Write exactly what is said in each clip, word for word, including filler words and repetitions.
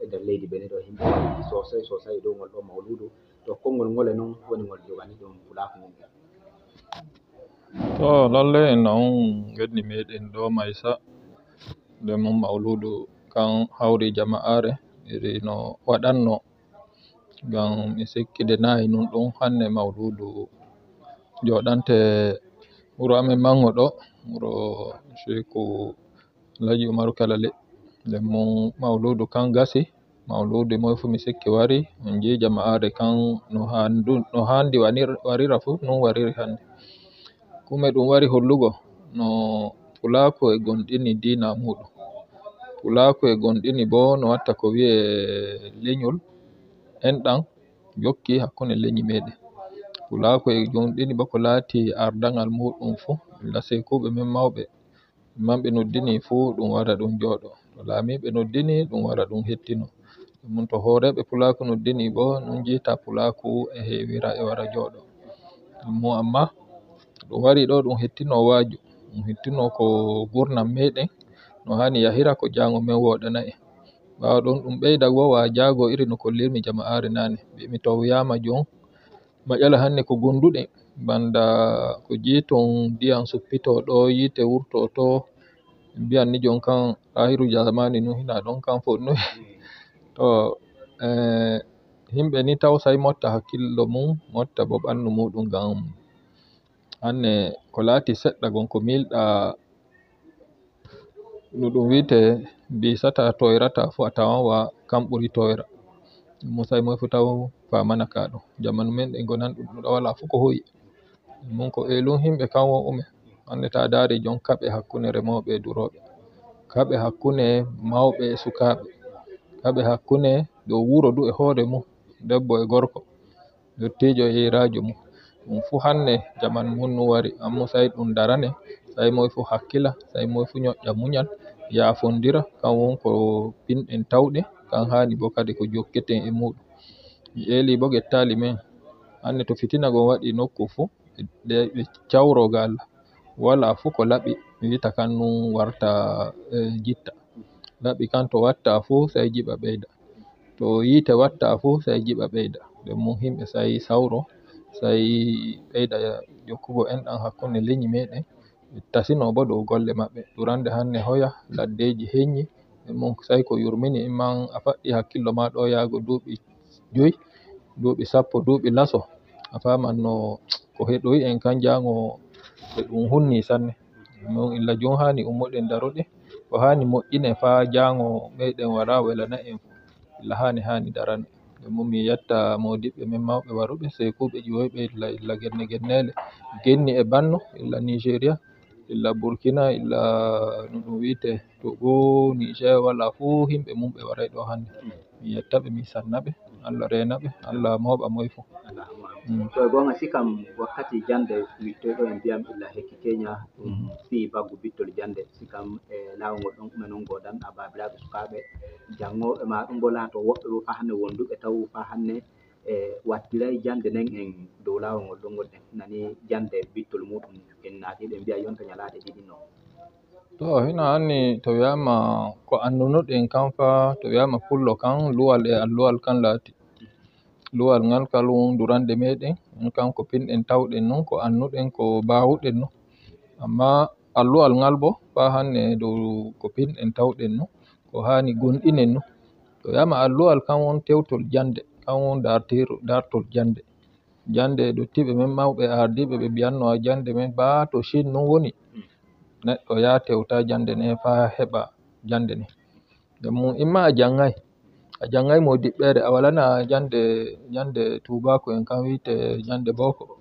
Nder leydi Benin ɗo, yimɓe sosai sosai dow ngol ɗo mawludu. To konngol ngole non woni ngol jogani ɗum pulaaku mum. To lalle en on geddi meɗen ɗo Maysa, nden mum mawludu kan hawri jama'aare iri no waɗanno. Ngam mi sikki de nayi nun ɗum hannde mawludu joɗante wuro amen mango ɗo, wuro Sheku Alhaji Umaru Kalale. Nden mum mawludu kan gasi, mawludu moy fu mi sikki wari, on jii jama'aare kan no handu-, no handi wanir-, warira fu, nun wariri hannde. Kume ɗum wari hollugo no pulaaku e gonɗini diina muɗum. Pulaaku e gonɗini bo no watta ko wi'e lenyol enɗan jokki hakkunde lenyi meɗen. Pulaaku e gonɗini bo ko laati ardaŋal muɗum fu, illa sekuɓe men mawɓe. Man ɓe noddini fu ɗum wara ɗum jooɗo. To laamiiɓe noddini ɗum wara ɗum hettino. Ɗum to hooreeɓe pulaaku noddini bo, ɗum jiita pulaaku e heewira e wara jooɗo. Ɗum mo amma ɗum wari ɗo ɗum hettino waaju. Ɗum hettino ko gurnam meɗen. No hani yahira ko jaango men woɗana en. Ɓaawo ɗon ɗum ɓeyda go wa jaago iri no kollirmi jama'aare nane. Mbi'mi to wi'aama jom maƴala hannde ko gonduɗen. Banda ko jiiton ndiyam suppito ɗo, yiite wurto to. Mbiyan ni jon kan ahiru jamani nun hina ɗon kan fo nun. To, eh, himɓe ni taw sai motta hakkillo mum, motta bo ɓannu muɗum ngam hannde ko laati seɗɗa gon ko milɗa no ɗum wi'ete bisata toyrata fu a tawan wa kan ɓuri toyra. Musay moy fu taw famana ka ɗum. Jamanu men ɗen gonan ɗum ɗo wala fu ko hoyi. Mun ko elun himɓe kan won ume. Hannde ta daari jon kaɓe hakkunde remooɓe e durooɓe. Kaɓe hakkunde mawɓe e sukaaɓe. Kaɓe hakkunde dow wuro du e hoore mum, debbo e gorko. Dottiijo e hiiraajo mum. Ɗum fu hannde jamanu mun nu wari. Amma sai ɗum darane, sai moy fu hakkila, sai moy fu ñoƴƴa muñal, yaafondira. Kan won ko pinɗen tawɗe, kan haani bo kadi ko jokketen e muɗum. Mi eeli bo gettaali men. Hannde to fitina gon waɗi nokku fu, ɓe, ɓe cawro ga Allah. Wala fu ko laɓi, mi wi'ata kan nun warta, eh, jitta. Laɓi kan to watta fu, sai jiɓa ɓeyda. To yiite watta fu, sai jiɓa ɓeyda. Nden mun himɓe sai sawro, sai ɓeyda jokkugo enɗan hakkunde lenyi meɗen. Ɓe tasino bo dow golle maɓɓe. Durande hannde hoya, laddeji henyi, nden mun sai ko yurmini, imman a faɗɗi hakkillo ma ɗo yaago duuɓi joy, duuɓi sappo, duuɓi laso, a faman no ko heɗoyi en kan jaango e ɗum hunni sanne. Non illa jom haani ummoɗen daroɗe, ko haani moƴƴine faa jaango meɗen wara welana en fu. Illa haani haani darane. Nden mum mi yetta moodiɓɓe men mawɓe waruɓe, sekuɓe ƴiwoyɓe illa, illa genne genneele, genni e banno, illa Nigeria, illa Burkina, illa no ɗum wi'ete Togo, Niger, wala fu himɓe mum ɓe waray ɗo hannde. Mi yetta ɓe, mi sanna ɓe, Allah reena ɓe, Allah mooɓa moy fu. Mm. To e goonga, si kam wakkati jannde wittoyɗo en mbiyam illa hekki Kenya, ɗum Mm. fii baggu bittol jannde. Si kam e laawol ngol ɗon ɗume non goodan a baabiraaɓe sukaaɓe janngooɓe ma ɗum bo laato woɓɓe bo faa hannde wonduɓe taw faa hannde e wattiray jannde nden en dow laawol ngol ɗon ngonɗen nani jannde bittol muɗum en naati ɓe mbiya yonta ñalaade ɗiɗi non. To hino anni to wi'aama ko annunoɗen kan faa to wi'aama pullo kan luwal e alluwal kan laati. Luwal ngal kal won durande meɗen, on kan ko pinɗen tawɗen non, ko annuɗen, ko baawuɗen non. Amma alluwal ngal bo, faa hannde dow ko pinɗen tawɗen non, ko haani gonɗinen non. To wi'aama alluwal kan won tewtol jannde, kan won dartiiru-, dartol jannde. Jannde dottiiɓe men mawɓe ardiiɓe ɓe mbiyanno a jannde men baa to Chine non woni. Neɗɗo yaa tewta jannde ne faa heɓa jannde ne. Nden mum imma a janngay. A janngay moodiɓɓeere, a walana jannde, jannde tuubaaku en kan wi'ete jannde booko.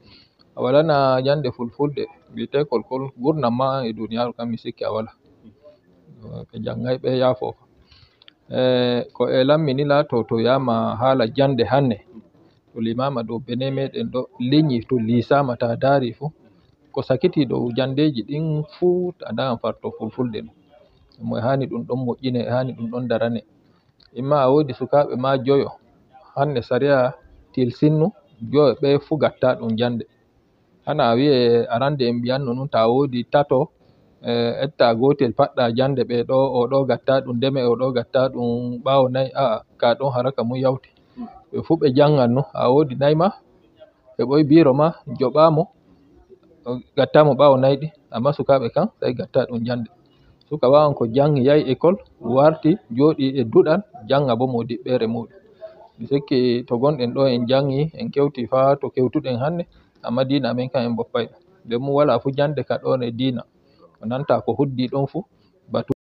A walana jannde fulfulde, wi'ete kolkol gurnam ma an e duniyaaru kan mi sikki a wala. Ɓe janngay ɓe yaafo. E, ko e lammi ni laato to wi'aama haala jannde hannde. To limaama dow bene meɗen ɗo lenyi to liisaama ta daari fu. Ko sakiti dow janndeeji ɗin fuu a daan farto fulfulde non. Mo e haani ɗum ɗon moƴƴine, e haani ɗum ɗon darane. Imma a woodi sukaaɓe ma joyo. Hannde sariya tilsinnu joyo ɓe fuu gatta ɗum jannde. Hana a wi'e arande en mbiyanno nun ta woodi tato, e, etta gootel paɗɗa jannde ɓe ɗo, o ɗo gatta ɗum deme, o ɗo gatta ɗum ɓaawo nayi, a'a, ka ɗon haraka mum yawti. Ɓe fuu ɓe janngan no, a woodi nayi ma, ɓe ɓoy biro ma, joɓa mo, gatta mo ɓaawo nayi ɗi, amma sukaaɓe kan sai gatta ɗum jannde. Suka wawan ko janngi, yahi école, warti, jooɗi e duɗal, jannga bo mo diɓɓere muɗum. Mi sikki to gonɗen ɗo en janngi, en kewti faa to kewtuɗen hannde, amma diina amen kan en boppay ɗum. Nden mum wala fuu jannde ka ɗon e diina. O nanta ko huddi ɗon fuu, batu